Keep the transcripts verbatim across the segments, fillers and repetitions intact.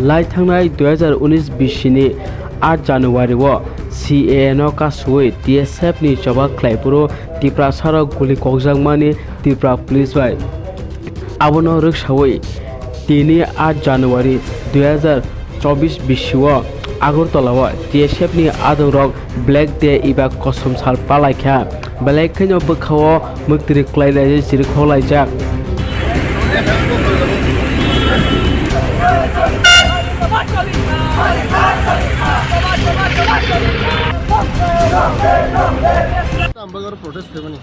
Lai thangnai dui hazar unis bisini aat January o C A A no kasui T S F ni choba khlai phuru Tiprasarok guli kokjakmani Tripura Police bai. Abono rwksaui tini aat January dui hazar chobis bisio Agartala o T S F ni adongrok Black Day eba kosom sal palaikha. Belai kheno bwkhao mwktwrwi kwlailai chirikhok laijak. Ang bagwi protest khaimani.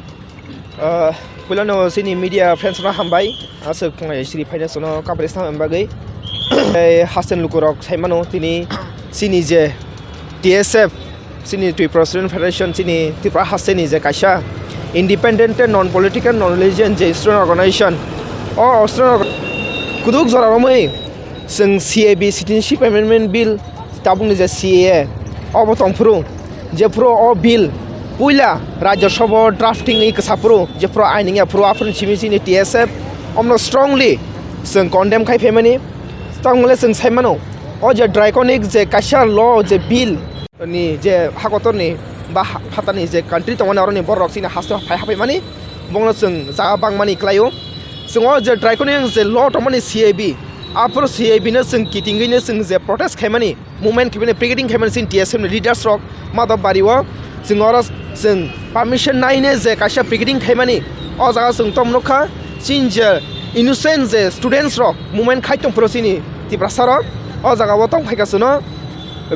Ah, puilano chini media friends no hambai. Aswk phungai siri phaina sono coverage tangma bagwi. Tei hasten lukurok saimano tini chini je T S F, chini Tripura Student Federation, chini Tripura hasteni je kaisa independent tei non political, non religion je student organization. O student org-, kuduk jora romwi chwng C A B, Citizenship Amendment Bill, tabukni je C A A, obo tongphuru, jephuru o bill puila Rajya Sabha drafting wi kwsaphuru, jephuru ain wngya phuru, aphuru simi chini T S F omno strongly chwng condemn khai phaimani. Tamo le chwng sai mano, o je draconic je kaisa law je bill ni je hakotorni ba ha-, phatarni je country tongmani, oroni borok chini haste phai haphaimani, bongno chwng jaga bangmani kwlaio. Chwng o je draconic je law tongmani C A B, aphuru C A B no chwng kitingwi no chwng je protest khaimani, movement khaimani, picketing khaimani chini T S F ni leaders rok Madhab Bari o. Chwng oro chwng permission naine je kaisa picketing khaimani, o jaga chwng tom nukha chini je innocent je students rok movement khai tongphuru chini Tiprasa rok o jaga o tong phaikha chwngno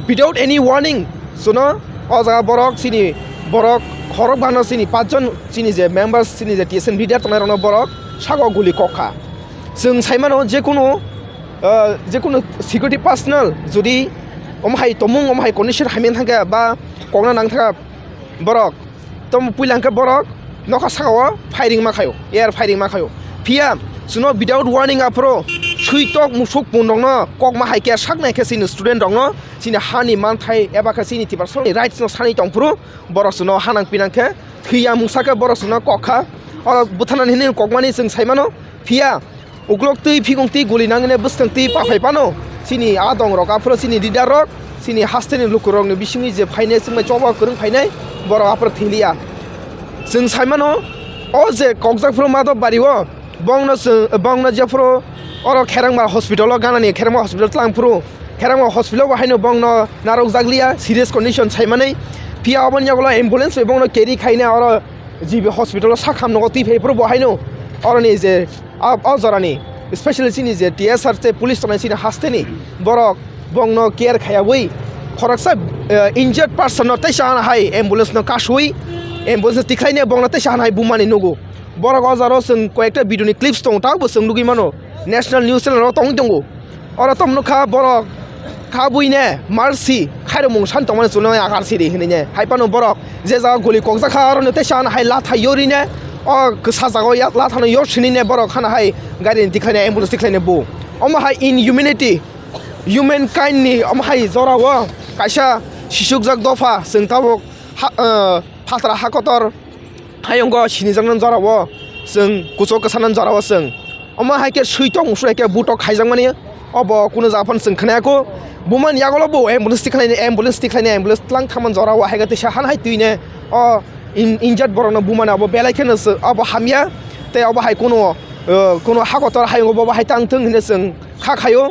without any warning chwngno o jaga borok chini borok khorok bano chini pachjon chini je members chini je T S F leader tongnai rokno borok saka o guli kokha. Chwng sai mano jekunu, ah, jekunu security personnel jodi omo hai tomung, omo hai condition hamya thangkha ba kokna nang thangkha borok, tamo puila hwnkhe borok nokha saka o firing ma khaio, air firing ma khaio. Phiya chwngno without warning aphuru switok musuk pun rokno kokma hai khe sak nai khe chini student rokno chini hani manthai eba khe chini Tiprasa rights no sanwi tongphuru borok chwngno hanang pinang khe thwiya mungsa khe borok chwngno kokha. Oro butharnani hinwi kokmani chwng sai mano. Phiya uklok twi phikung twi guli nangwi bwskang twi paphai phano chini adong rok aphuru chini leader rok chini hasteni lukurokni bisingni je phainai chwngbai choba kwrwng phainai borok aphuru thiliya. Chwng sai mano o je kokjak phuru Madhab Bari o bongno chwng, bongno jephuru oro Kherangma hospital o ganani Kherangma hospital tlang phuru Kherangma hospital o bo haino bongno narwkjak liya serious condition sai manwi. Phiya oboni yagulo ambulance bai bongno carry khaina oro G B hospital o sakham nogo twi phai phuru bo haino oroni je a, o jorani specially chini je T S R tei police tongnai chini hasteni borok bongno care khaiyawi khoroksa, eh, injured person no teisa hana hai ambulance no kasui ambulance tikhlaine bongno teisa hana hai bumani nugo. Borok o jaro chwng koyekta video ni clips tongo, tabukbo chwng nugwi mano national news channel o tongwi tongo. Oro tamo nukha borok kha buine mercy khairokmung san tongmani chwngno yakar siri hinwi ne. Hai phano borok je jaga guli kokjak kha, oro no teisa hana hai latha yorine, o kwsa jaga o ya-, lathano yor sinine borok hana hai gari ni tikhlaine, ambulance tikhlaine bu. Omo hai inhumanity, humankind ni omo hai jora o kaisa sisukjak dopha chwng tabuk ha, eh, phatra ha kotor hayungo sinijaknani jora o chwng kuchuk kwsanani jora o chwng. Omo hai khe switok musuk hai khe butok khaijakmani obo kunu jaga phano chwng khwnaya kho. Bumani yagulo bo ambulance tikhlaini, ambulance tikhlaini, ambulance tlang thangmani jora o hai khe teisa hana hai twine o in-, injured borokno bumani abo belai kheno chwng obo hamya tei obo hai kunu, uh, kunu hakotor hayungo bobo hai tang thung hinwi chwng kha khaio.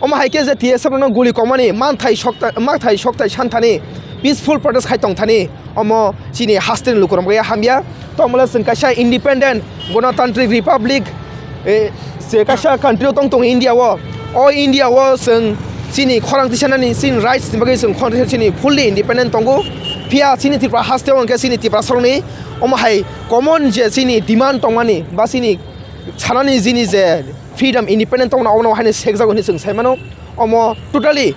Omo hai khe je T S F rokno guli kokmani manthai sokta-, manthai soktai santhani peaceful protest khai tongthani omo chini hasteni lukurok bai hamya. Tomole chwng kaisa independent gonotantrik republic, eh, je kaisa country o tong tongo India o. O India o chwng chini khorang tisanani chini rights ni bagwi chwng khorang tisa chini fully independent tongo. Phiya chini Tripura haste o hwnkhe chini Tiprasarokni omo hai common je chini demand tongmani ba chini sanani jini je freedom, independent tongna obono haino sekjago hinwi chwng sai mano. Omo totally,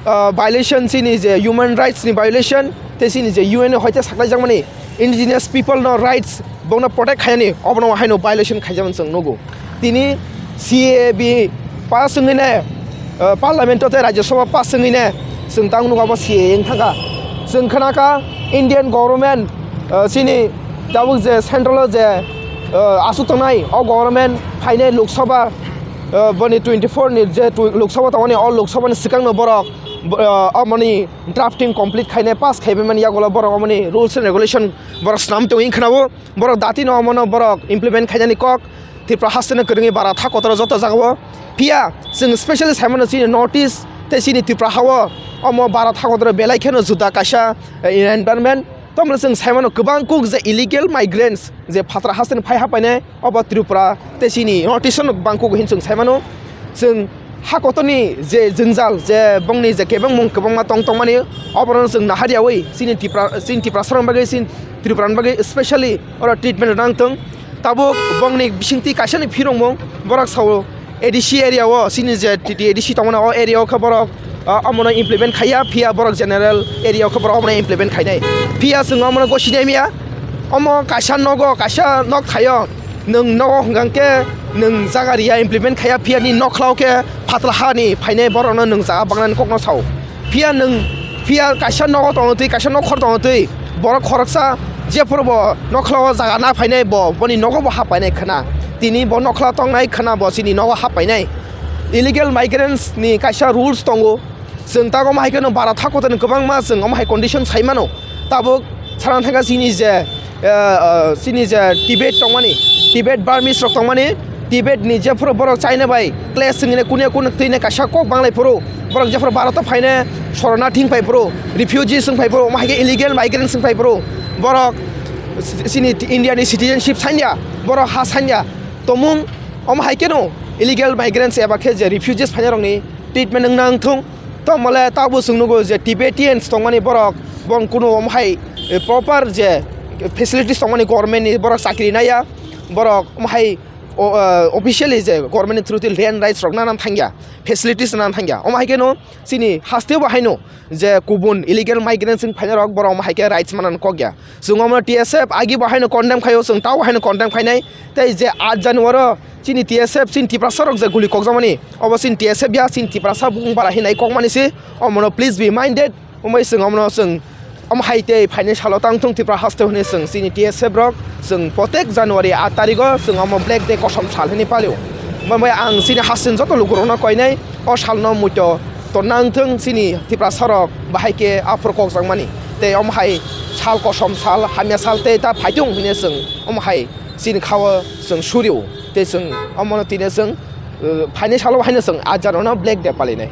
ah, violation chini je human rights ni violation tei chini je U N ni hoite saklaijakmani indigenous people no rights bongno protect khainani obono haino violation khaijakmani chwng nugo. Tini C A A B pass wngwi ne, ah, parliament o tei Rajya Sabha pass wngwi ne chwng tang nugo abo C A A wng thangkha. Chwng khwnakha Indian government, ah, chini tabuk je central o je, ah, aswk tongnai o government phainai Lok Sabha uh, boni twenty four ni je tw-, Lok Sabha tongmani, o Lok Sabha ni swkangno borok, uh, amoni drafting complete khainai, pass khaibai mani yagulo borok amoni rules and regulation borok swnam tongwi khwnao. Borok datino omono borok implement khainani kok Tripura hasteno kwrwngwi bara tha kotor joto jagao. Phiya chwng specially saimano chini North East tei chini Tripura hao omo bara tha kotor belai kheno juda kaisa, eh, environment. Tomle chwng saimano kwbang kuk je illegal migrants je phatra hasteni phai hapainai obo Tripura tei chini North East no bangkuk hin chwng saimano. Chwng ha kotorni je jwngjal, je bongni je kebengmung kwbangma tong tongmani, oborokno chwng nahariyawi chini Tipra, chini Tiprasarokni bagwi, chini Tripurani bagwi specially oro treatment rwna wngthwng. Tabuk bongni bisingtwi kaisani phirongmung, borok sao A D C area o, chini je T T A D C tongmani, o area o khe borok, ah, omono implement khaiya, phiya borok general area o khe borok omono implement khainai. Phiya chwng omono gosinai miya, omo kaisa nogo, kaisa nok thaio, nwng nogo hwnkha khe nwng jaga riya, implement khaiya, phiya ni nokhlao khe phatla hani phainai borokno nwng jaga bangnani kokno sao. Phiya nwng, phiya kaisa nogo tongtwi, kaisa nokhor tongtwi, borok khoroksa jephuru bo nokhlao jaga na phainai, bo boni nogo bo hap painai khwna. Tini bo nokhla tongnai khwna, bo chini nogo hap painai. Illegal migrants ni kaisa rules tongo. Chwng ta omo hai kheno bara tha kotorni kwbangma chwng omo hai condition sai mano. Tabuk sana thangkha chini je, eh, eh, chini je Tibet tongmani, Tibet Burmese rok tongmani, Tibet ni jephuru borok China bai clash wngwi kune kune twine kaisa kok banglai phuru, borok jephuru Bharat o phaine shoronathi wng phai phuru, refugees wng phai phuru, omo hai khe illegal migrants wng phai phuru, borok chini India ni citizenship sanya, borok ha sanya tongmung, omo hai kheno illegal migrants eba khe je refugees phainai rokni treatment wngna wngthung. Tongmole tabuk chwng nugo je Tibetans tongmani borok, bong kunu omo hai, eh, proper je facilities tongmani government ni borok chakri naiya, borok omo hai o, eh, officially je government ni through twi land rights rok nana thangya, facilities nana thangya. Omo hai kheno chini hasteo bo haino je kubun illegal migrants wng phainai rok borok omo hai khe rights manani kok ya. Chwng omo T S F agi bo haino condemn khaio, chwng tao haino condemn khainai. Tei je aat January o chini T S F, chini Tiprasa rok je guli kokjakmani, obo chini T S F ya, chini Tiprasa bukung bara hinai kokmani se. Omono please be minded. Omo chwng omono chwng omo hai tei phainai salo tang thung Tripura haste hwnwi chwng chini T S F rok chwng protek January aat tarikh o chwng omo Black Day kosom sal hwnwi palio. Omo bai ang chini haste ni joto lukurokno koinai o salno muito tonna wngthung chini Tiprasa rok bahai khe aphuru kokjakmani. Tei omo hai sal kosom sal, hamya sal tei ta phaitung hwnwi chwng omo hai chini khao chwng surio. Tei chwng omono tini chwng, uh, phainai salo haino chwng aat January no Black Day palinai.